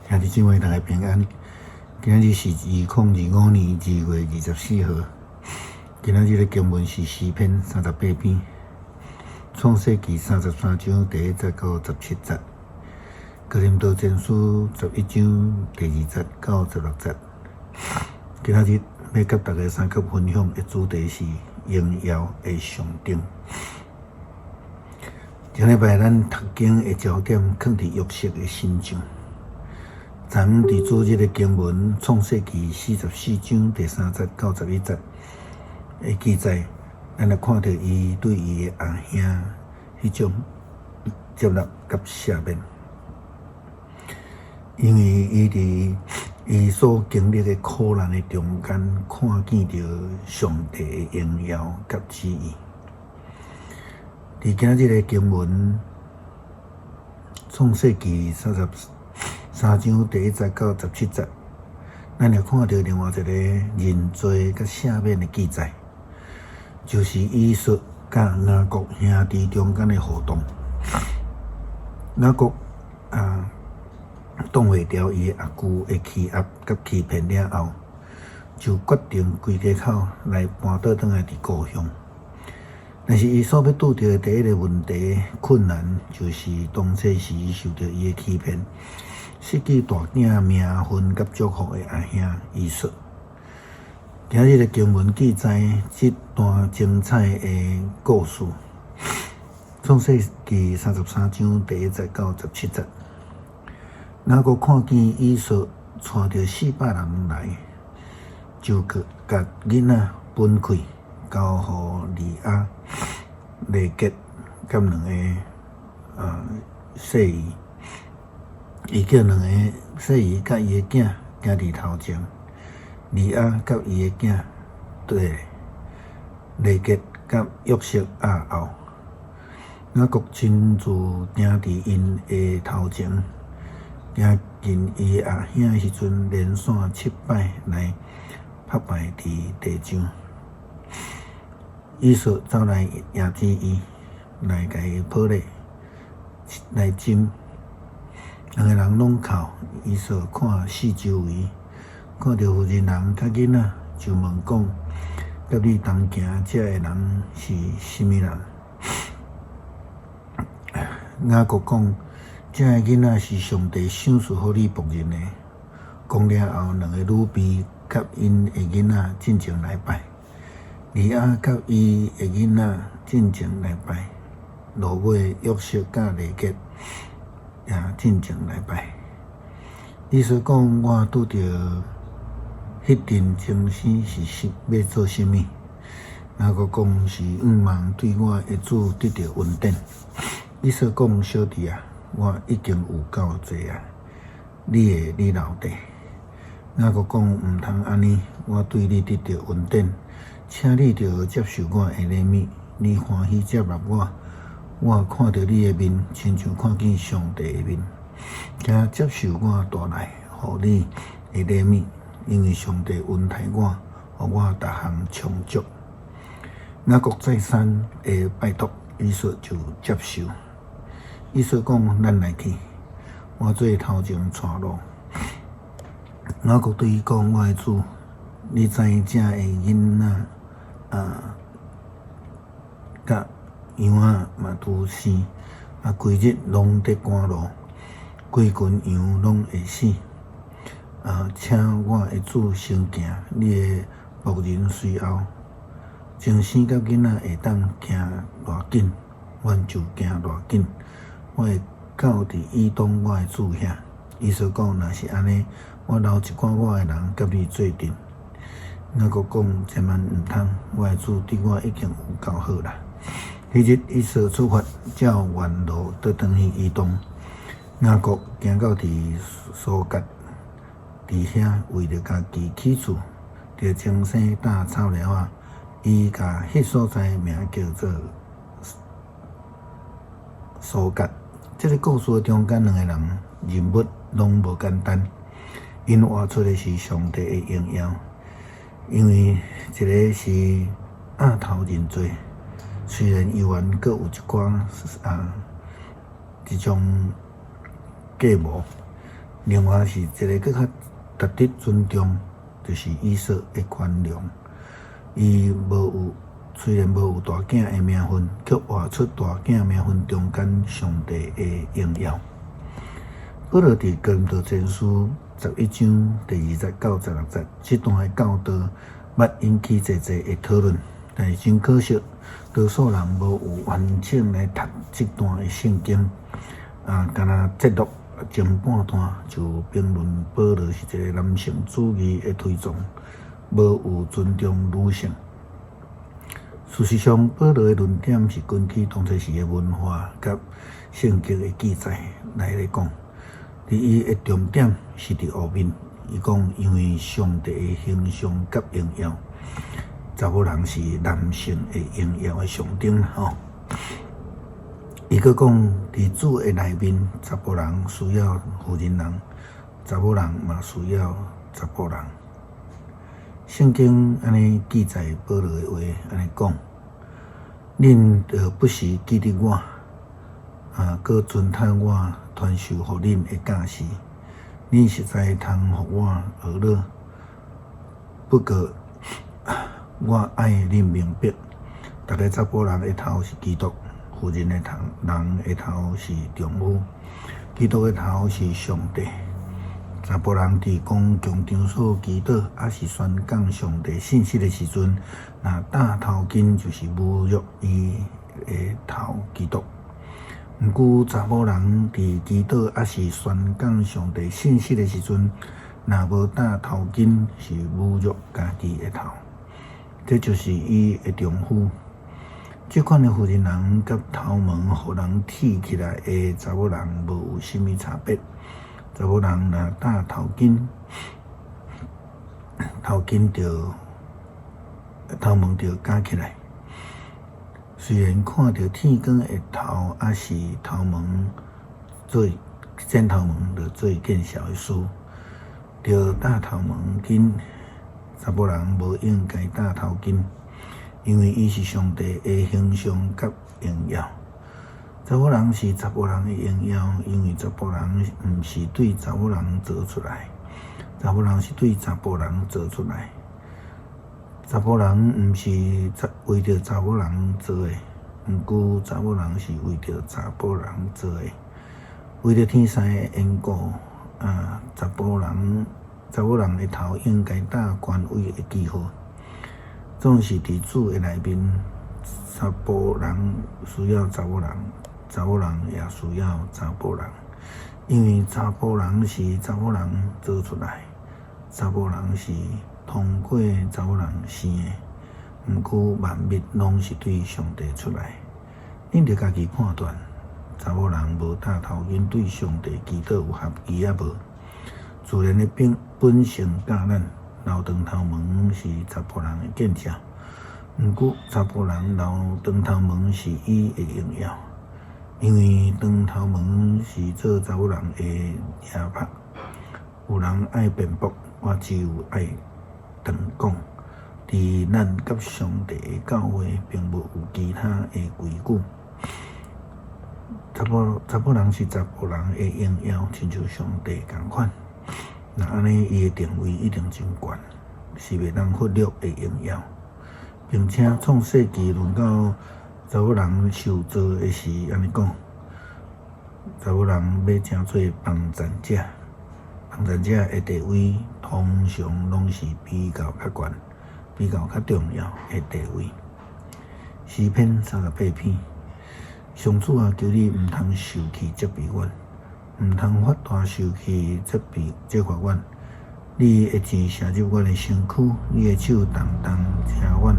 兄弟姊妹，大家平安。今仔日是2025年2月24號。今仔日的經文是詩篇38篇，創世記33章第1節到17節，哥林多前書11章第2節到16節。今仔日欲佮大家相佮分享的主題是榮耀的上頂。上禮拜咱讀經的焦點囥佇約瑟的身上。昨昏佇主日的經文創世記44章第3節到11節的記載，咱來看著伊對伊的阿兄彼種接納佮赦免，因為伊佇伊所經歷的苦難的中間，看見著上帝的榮耀佮旨意。佇今仔日的經文創世記33章第1節到17節，咱會看著另外一个認罪佮赦免的記載，就是以掃佮雅各兄弟中間的互動。雅各啊，擋袂牢伊的阿舅的欺壓佮欺騙了後，就決定規家口來搬倒轉來佇故鄉。但是伊所欲拄著的第一个問題困難，就是當初時受著伊的欺騙，失去大囝名分佮祝福的阿兄以掃。今日的經文記載這段精彩的故事，創世記33章第1節到17節。雅各看見以掃帶著400人來，就去共囡仔分開，交予利亞、拉結佮兩个細姨。伊叫兩个細姨佮伊的囝行佇頭前，利亞佮伊的囝綴，拉結佮約瑟押後。雅各親自行佇𪜶的頭前，行近伊阿兄的時陣，連續七擺來拍拜佇地上。以掃走來迎接伊，來共伊抱咧，來親。兩个人攏哭，以掃看四周圍，看著婦人人佮囡仔，就問講：佮你同行這个人是啥物人？雅各講：這个囡仔是上帝賞賜予你僕人的。講了後，兩个女婢佮𪜶的囡仔進前來拜，利亞佮伊的囡仔進前來拜，落尾約瑟佮拉結也進前來拜。以掃講，我拄著彼陣情形是欲做啥物？雅各講是向望對我的主得著恩典。以掃講，小弟啊，我已經有夠濟啊，你的你留綴。雅各講毋通按呢，我對你得著恩典，請你著接受我的禮物，你歡喜接納我，我看著你的面，親像看見上帝的面。請接受我帶來予你的禮物，因為上帝恩待我，予我逐項充足。雅各再三的拜託，以掃就接受。以掃講：咱來去，我做頭前帶路。雅各對伊講：我的主，你知這个囡仔啊，佮羊仔嘛拄生，啊，規日攏佇趕路，規群羊攏會死。啊，請我的主先行，你的僕人隨後。前生佮囡仔會當行偌緊，阮就行偌緊。我會到佇以東我的主遐。以掃講：若是按呢，我留一寡我的人佮你做陣。雅各講：千萬毋通，我的主對我已經有夠好啦。彼日以掃出發，照原路倒轉去以東。雅各行到佇疏割，佇遐為著家己起厝，著前生搭草蓼仔，伊共彼所在名叫做疏割。這个故事中間兩个人人物攏無簡單，𪜶活出的是上帝的榮耀。因為一个是額頭認罪，雖然猶原閣有一寡啊這種計謀，另外是一个閣較值得尊重，就是以掃的寬容。伊無有雖然無有大囝的名份，卻活出大囝名份中間上帝的榮耀。保羅佇哥林多前書11章第2節到16節，這段的教導，捌引起濟濟的討論，但是真可惜，多數人無有完整來讀這段的聖經，啊，干焦節錄前半段就評論保羅是一個男性主義的推崇，無有尊重女性。事實上，保羅的論點是根據當時的文化佮聖經的記載來講。佇伊的重點是佇後面，伊講因為上帝的形象佮榮耀，查某人是男性的榮耀的象徵吼。伊閣講，佇主的內面，查埔人需要婦人人，查某人嘛需要查埔人。聖經按呢記載保羅的話，按呢講：恁著不時記得我，啊，閣遵透我傳授予恁的教示，恁實在通予我學樂。不過，我愛恁明白，逐个查埔人的頭是基督，婦人的頭人的頭是丈夫，基督的頭是上帝。查埔人佇公共場所祈禱，抑是宣講上帝信息的時陣，若罩頭巾就是侮辱伊的頭基督。毋過查某人佇祈禱抑是宣講上帝信息的時陣，若無罩頭巾是侮辱家己的頭，這就是伊的丈夫。這款的婦人人佮頭毛予人剃起來的查某人無有啥物差別。查某人若罩頭巾，頭巾就頭毛就夾起來。雖然看著剃光的頭，抑是頭毛做剪頭毛，就做見笑的事。著罩頭毛巾，查埔人無應該罩頭巾，因為伊是上帝的形象佮榮耀。查某人是查埔人的榮耀，因為查埔人毋是對查某人造出來，查某人是對查埔人造出來。查埔人毋是為著查某人做的，毋過查某人是為著查埔人做的。為著天使的緣故，啊，查埔人查某人的頭應該戴權威的記號。總是佇主的內面，查埔人需要查某人，查某人也需要查埔人，因為查埔人是查某人造出來，查埔人是通過查某人生的，毋過萬物攏是對上帝出來。恁著家己判斷，查某人無罩頭巾對上帝祈禱有合宜抑無？自然的本本性教咱留長頭毛是查埔人的見證，毋過查埔人留長頭毛是伊的榮耀，因為長頭毛是做查某人的牙拍。有人愛辯駁，我只有愛長講，佇咱佮上帝的教會，並無有其他的規矩。查埔查埔人是查埔人的榮耀，親像上帝仝款。若按呢，伊的定位一定真懸，是袂當忽略的榮耀。並且創世記論到查某人受造的時，按呢講，查某人欲成做幫贊者。幫贊者的地位通常攏是比較較懸、比較較重要的地位。詩篇38篇，上主啊，求你毋通受氣責備阮，毋通發大受氣責備責罰阮。你的箭射入阮的身軀，你的手重重車阮。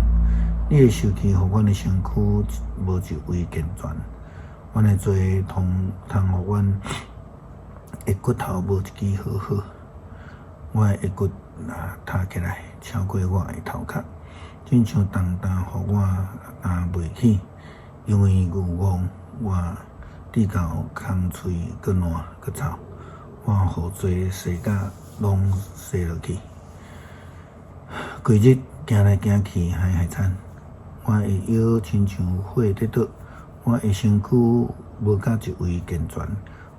你的受氣予阮的身軀無一位健全，阮的罪通通予阮的骨頭無一支好好，我的骨啊塌起來，超過我的頭殼，親像重擔予我擔袂起，因為牛戇我直到空喙閣爛閣臭，我予罪洗甲攏洗落去。規日行來行去，害害慘，我的腰親像火佇灼，我的身軀無甲一位健全。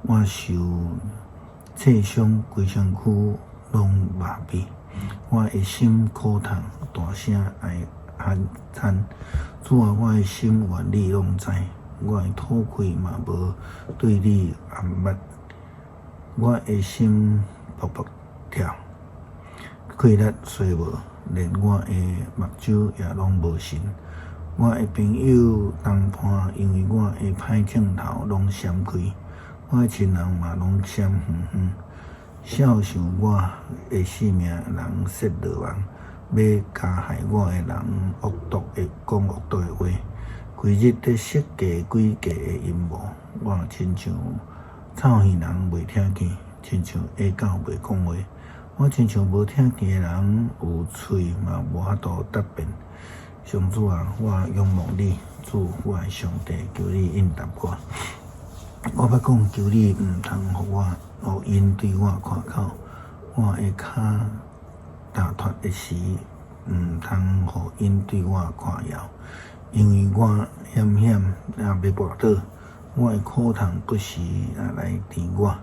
我受刺傷規身軀攏麻痺。我的心苦痛，大聲哀喊嘆。主啊，我的心願你攏知，我的討氣嘛無對你掩密。我的心噗噗跳，氣力衰無，連我的目睭也攏無神。我的朋友同伴因為我的歹症頭攏閃開，我的親人嘛攏閃遠遠。笑想我的性命人設羅網，欲加害我的人惡毒的講惡毒的話，規日佇設計詭計的陰謀。我親像臭耳人袂聽見，親像啞狗袂講話。我親像無聽見的人，有喙嘛無法度答辯。上主啊，我仰望你，主，我的上帝，求你應答我。我欲講，求你毋通予我，予𪜶對我誇口。我的跤踏脫的時，毋通予𪜶對我誇耀，因為我險險也欲跋倒，我的苦痛不時也來纏我。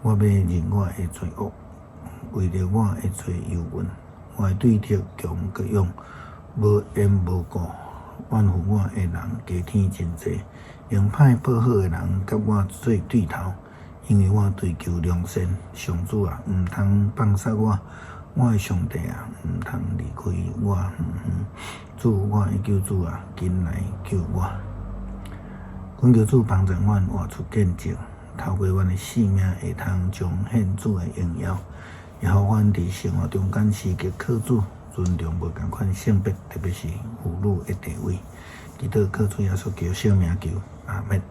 我欲認我的罪惡，為著我的罪憂怨。我的對敵強閣勇，無緣無故怨婦我的人加添真濟，用歹報好的人佮我做對頭，因為我追求良善。上主啊，毋通放殺我，我的上帝啊，毋通離開我遠遠。主，我的救主啊，緊來救我。懇求主幫助阮活出見證，透過阮的性命會通彰顯主的榮耀，也予阮佇生活中間時刻靠主，尊重無仝款性別，特別是婦女的地位。祈禱靠主耶穌基督聖名求，阿們。